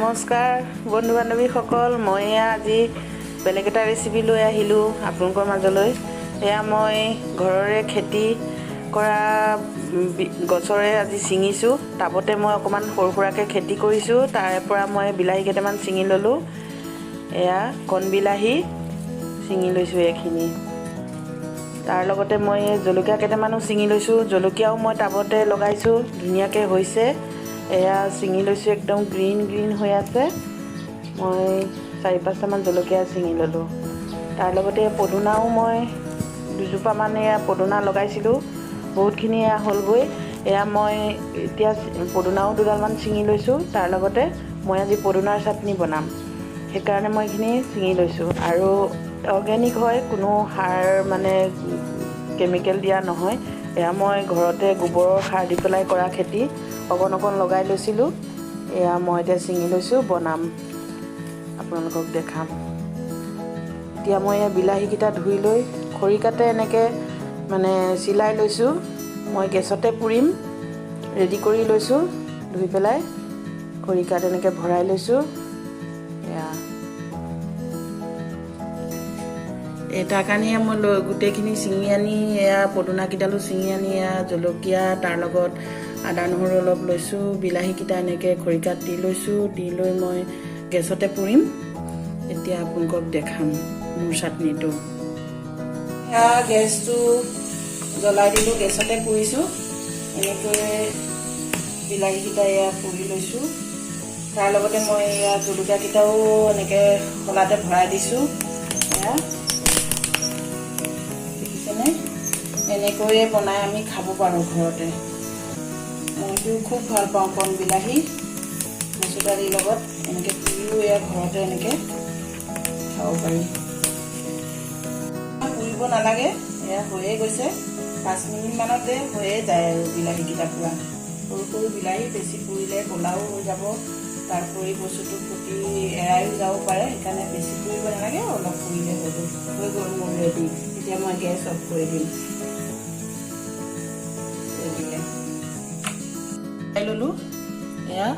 নমস্কাৰ বন্ধু বান্ধৱীসকল, মই এয়া আজি বেলেগ এটা ৰেচিপি লৈ আহিলোঁ আপোনালোকৰ মাজলৈ। এয়া মই ঘৰৰে খেতি কৰা গছৰে আজি ছিঙিছোঁ। টাবতে মই অকণমান সৰু সুৰাকৈ খেতি কৰিছোঁ, তাৰে পৰা মই বিলাহী কেইটামান ছিঙি ল'লোঁ। এয়া কণ বিলাহী ছিঙি লৈছোঁ এইখিনি। তাৰ লগতে মই জলকীয়া কেইটামানো ছিঙি লৈছোঁ। জলকীয়াও মই টাবতে লগাইছোঁ, ধুনীয়াকৈ হৈছে। এয়া ছিঙি লৈছোঁ, একদম গ্ৰীণ গ্ৰীণ হৈ আছে। মই 4-5টামান জলকীয়া ছিঙি ল'লোঁ। তাৰ লগতে পদুনাও মই দুজোপামান এয়া পদুনা লগাইছিলোঁ, বহুতখিনি এয়া হ'লগৈ। এয়া মই এতিয়া পদুনাও দুডালমান ছিঙি লৈছোঁ। তাৰ লগতে মই আজি পদুনাৰ চাটনি বনাম, সেইকাৰণে মই এইখিনি ছিঙি লৈছোঁ। আৰু অৰ্গেনিক হয়, কোনো সাৰ মানে কেমিকেল দিয়া নহয়। এয়া মই ঘৰতে গোবৰৰ সাৰ দি পেলাই কৰা খেতি, অকণ অকণ লগাই লৈছিলোঁ। এয়া মই এতিয়া ছিঙি লৈছোঁ, বনাম, আপোনালোকক দেখাম। এতিয়া মই এয়া বিলাহীকেইটা ধুই লৈ খৰিকাতে এনেকৈ মানে চিলাই লৈছোঁ। মই গেছতে পুৰিম, ৰেডি কৰি লৈছোঁ। ধুই পেলাই খৰিকাত এনেকৈ ভৰাই লৈছোঁ। এয়া এই তাৰ কাৰণে মই লৈ গোটেইখিনি ছিঙি আনি, এয়া পদুনাকেইডালো ছিঙি আনি, এয়া জলকীয়া তাৰ লগত আদা নহৰু অলপ লৈছোঁ, বিলাহীকেইটা এনেকৈ খৰিকাত দি লৈছোঁ। দি লৈ মই গেছতে পুৰিম। এতিয়া আপোনালোকক দেখাম মোৰ চাটনিটো। এয়া গেছটো জ্বলাই দিলোঁ, গেছতে পুৰিছোঁ। এনেকৈ বিলাহীকেইটা এয়া পুৰি লৈছোঁ। তাৰ লগতে মই এয়া জলকীয়াকেইটাও এনেকৈ শলাতে ভৰাই দিছোঁ। এয়া দেখিছেনে, এনেকৈয়ে বনাই আমি খাব পাৰোঁ ঘৰতে। মইতো খুব ভাল পাওঁ কণ বিলাহী মচুৰ দালিৰ লগত এনেকৈ পুৰিও এয়া ঘৰতে এনেকৈ খাব পাৰি। পুৰিব নালাগে, এয়া হৈয়ে গৈছে। 5 মিনিটমানতে হৈয়ে যায় আৰু বিলাহীকেইটা পুৰা। সৰু সৰু বিলাহী বেছি পুৰিলে ক'লাও হৈ যাব, তাৰোপৰি বস্তুটো ফুটি এৰাইও যাব পাৰে। সেইকাৰণে বেছি পুৰিব নালাগে, অলপ পুৰিলে হৈ গ'ল। হৈ গ'ল মোৰ ৰেডি। এতিয়া মই গেছ অফ কৰি দিম। উলিয়াই ল'লোঁ। এয়া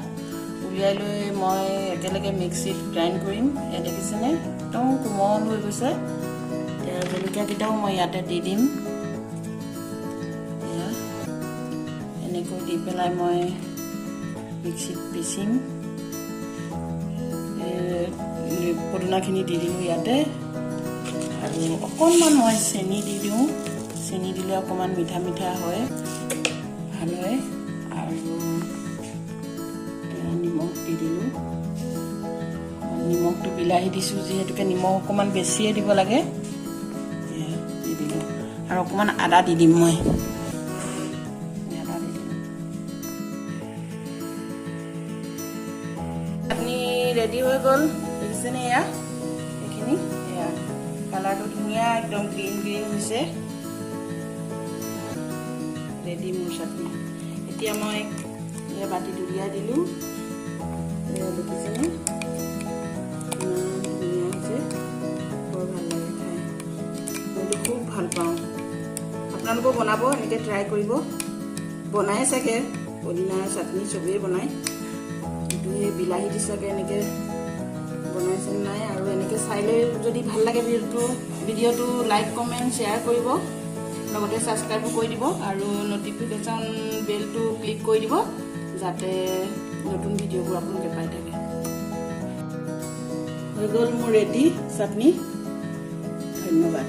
উলিয়াই লৈ মই একেলগে মিক্সিত গ্ৰাইণ্ড কৰিম। এয়া দেখিছেনে, একদম কোমল হৈ গৈছে। এতিয়া জলকীয়াকেইটাও মই ইয়াতে দি দিম। এয়া এনেকৈ দি পেলাই মই মিক্সিত পিচিম। পদুনাখিনি দি দিলোঁ ইয়াতে। আৰু অকণমান মই চেনি দি দিওঁ। চেনি দিলে অকণমান মিঠা মিঠা হয়, ভাল হয়। আৰু নিমখ দি দিলোঁ। নিমখটো বিলাহী দিছোঁ যিহেতুকে নিমখ অকণমান বেছিয়ে দিব লাগে। দি দিলোঁ। আৰু অকণমান আদা দি দিম মই, আদা দি দিলোঁ। চাটনি ৰেডি হৈ গ'ল, দেখিছেনে? এয়া এইখিনি, এয়া কালাৰটো ধুনীয়া, একদম গ্ৰীণ গ্ৰীণ হৈছে। ৰেডি মোৰ চাটনি। এতিয়া মই এয়া বাতিত উলিয়াই দিলোঁ। এয়া দেখিছেনে, ইমান ধুনীয়া হৈছে, বৰ ভাল লাগে খাই। মইতো খুব ভাল পাওঁ। আপোনালোকেও বনাব, এনেকৈ ট্ৰাই কৰিব। বনাই চাগে পদিনাৰ চাটনি চবেই বনায়, কিন্তু সেই বিলাহী দি চাগে এনেকৈ বনাইছে নাই। আৰু এনেকৈ চাই লৈ যদি ভাল লাগে ভিডিঅ'টো লাইক, কমেণ্ট, শ্বেয়াৰ কৰিব, লগতে ছাবস্ক্ৰাইবো কৰি দিব আৰু ন'টিফিকেশ্যন বেলটো ক্লিক কৰি দিব, যাতে নতুন ভিডিঅ'বোৰ আপোনালোকে পাই থাকে। হৈ গ'ল মোৰ ৰেডি চাটনি। ধন্যবাদ।